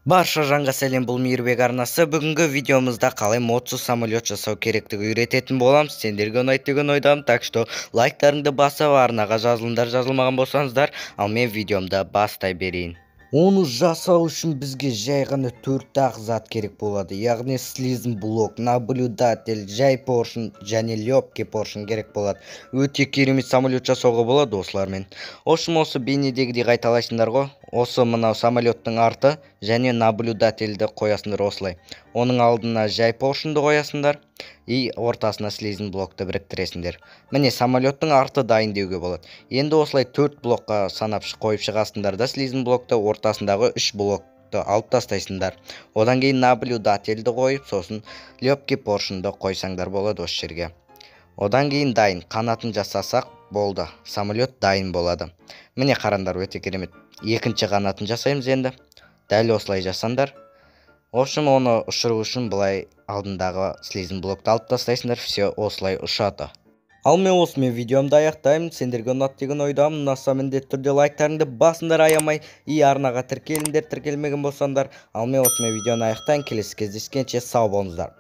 Барша жанға сәлем, бұл Мейірбек арнасы. Бүгінгі видеомызда қалай модсыз самолет жасау керектігі үйрететін боламыз. Сендерге ұнайды деген ойдамын, так что лайктарыңды басып, арнаға жазылыңдар, жазылмаған болсаңыздар. Ал мен видеомды бастай берейін. Оны жасау үшін бізге жай ғана төрт-ақ зат керек болады. Яғни слизм блок, наблюдатель, жай поршень және легкий поршень керек болады. Өте керемет самолет жасауға болады осылармен. В общем, осы бейнедегідей қайталайсыңдар ғой. Осы мынау самолеттің арты және наблюдательді қоясыңдар осылай. Оның алдына жай поршеньді қоясыңдар и ортасына слизм блокты біріктіресіңдер. Міне, самолеттің арты дайын деуге болады. Енді осылай 4 блокқа санап қойып шығасыңдар да, слизм блокты ортасындағы 3 блокты алып тастайсыңдар. Одан кейін наблюдательді қойып, сосын легкий поршеньді қойсаңдар болады осы жерге. Одан кейін дайын қанатын жасасақ болды, самолет дайын болады. Міне, қараңдар, өте керемет. Екінші қанатын жасаймыз енді. Дәл осылай жасаңдар. В общем, оны ұшыру үшін былай алдындағы слизм блокты алып тастайсыңдар, все, осылай ұшады. Ал мен осымен видеомды аяқтаймын. Сендерге ұнады деген ойдамын. Ұнаса, міндетті түрде лайктарыңды басыңдар аямай и арнаға тіркеліңдер, тіркелмеген болсаңдар. Ал мен осымен видеоны аяқтайын. Келесі кездескенше сау болыңыздар.